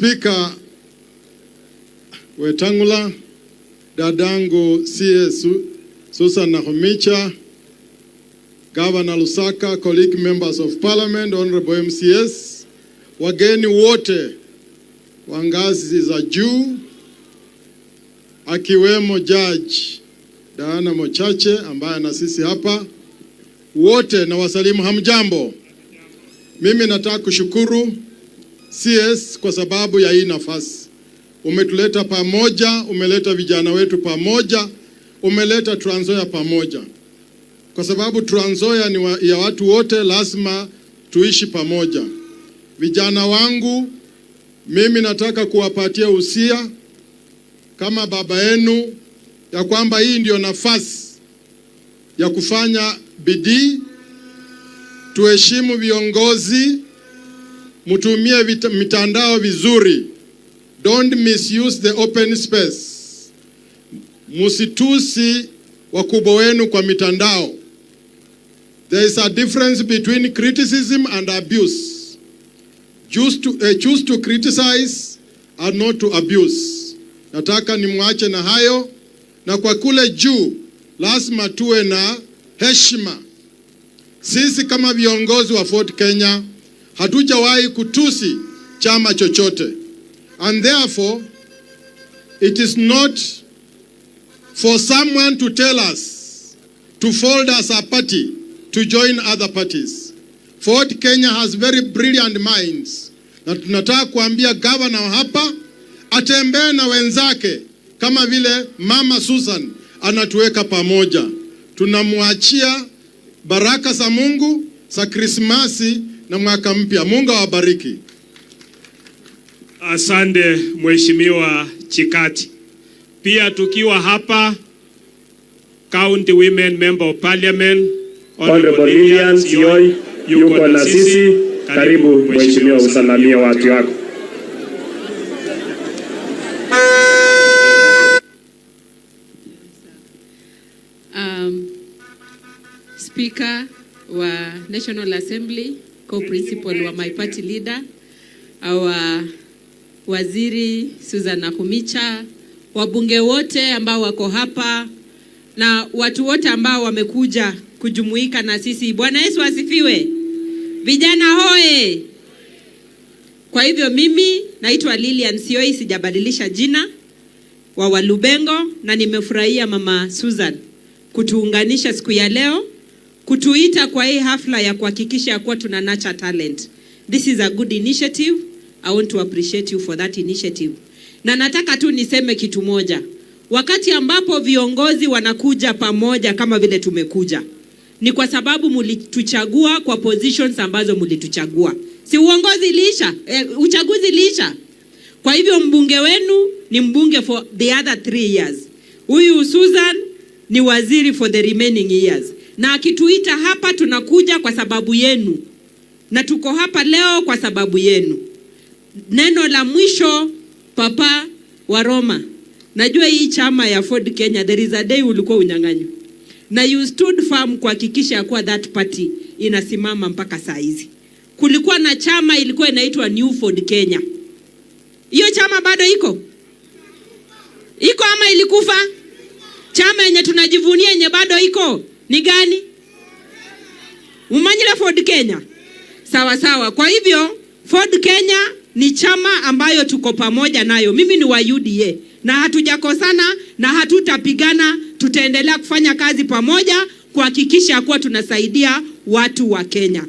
Spika Wetangula, dadangu CS Susan Nakhumicha, Governor Lusaka, colleague members of parliament, honorable MCAs, wageni wote wa ngazi za juu akiwemo Judge Diana Mochache ambaye na sisi hapa wote na wasalimu, hamjambo. Mimi nataka kushukuru CS kwa sababu ya hii nafasi. Umetuleta pamoja, umeleta vijana wetu pamoja, umeleta Trans Nzoia pamoja, kwa sababu Trans Nzoia ni ya watu wote, lazima tuishi pamoja. Vijana wangu, mimi nataka kuwapatia usia kama baba yenu ya kwamba hii ndio nafasi ya kufanya bidii, tuheshimu viongozi, mtumie mitandao vizuri. Don't misuse the open space. Musitusi wakubwa wenu kwa mitandao. There is a difference between criticism and abuse. Choose to criticize and not to abuse. Nataka nimwache na hayo, na kwa kule juu lazima tuwe na heshima. Sisi kama viongozi wa Ford Kenya hatujawahi kutusi chama chochote, and therefore it is not for someone to tell us to fold as a party to join other parties. Ford Kenya has very brilliant minds, na tunataka kuambia governor wa hapa atembee na wenzake kama vile Mama Susan anatuweka pamoja. Tunamwachia baraka za Mungu za Krismasi na mwaka mpya. Mungu awabariki. Asante, Mheshimiwa Chikati. Pia tukiwa hapa, County Women Member of Parliament, Honorable Lilian Siyoi yuko na sisi. Karibu, mheshimiwa, usalamie watu wako. Speaker wa National Assembly, co-principal wa my party leader, our Waziri Susan Nakhumicha, wabunge wote ambao wako hapa na watu wote ambao wamekuja kujumuika na sisi. Bwana Yesu asifiwe. Vijana hoye! Kwa hivyo mimi naitwa Lilian Siyoi, sijabadilisha jina, wa Walubengo, na nimefurahia Mama Susan kutuunganisha siku ya leo, kutuita kwa hii hafla ya kuhakikisha kuwa tuna nurture talent. This is a good initiative. I want to appreciate you for that initiative. Na nataka tu niseme kitu moja. Wakati ambapo viongozi wanakuja pamoja kama vile tumekuja, ni kwa sababu mulituchagua kwa positions ambazo mulituchagua. Si uongozi iliisha, uchaguzi iliisha. Kwa hivyo mbunge wenu ni mbunge for the other 3 years. Huyu Susan ni waziri for the remaining years. Na akituita hapa tunakuja kwa sababu yenu. Na tuko hapa leo kwa sababu yenu. Neno la mwisho, Papa wa Roma. Najua hii chama ya Ford Kenya, there is a day ulikuwa unyang'anywa. Na you stood firm kuhakikisha kuwa that party inasimama mpaka saa hizi. Kulikuwa na chama ilikuwa inaitwa New Ford Kenya. Hiyo chama bado iko? Iko ama ilikufa? Chama yenye tunajivunia yenye bado iko ni gani? Umanyire Ford Kenya? Sawa sawa. Kwa hivyo Ford Kenya ni chama ambayo tuko pamoja nayo. Mimi ni wa UDA na hatujakosana na hatutapigana, tutaendelea kufanya kazi pamoja kuhakikisha kuwa tunasaidia watu wa Kenya.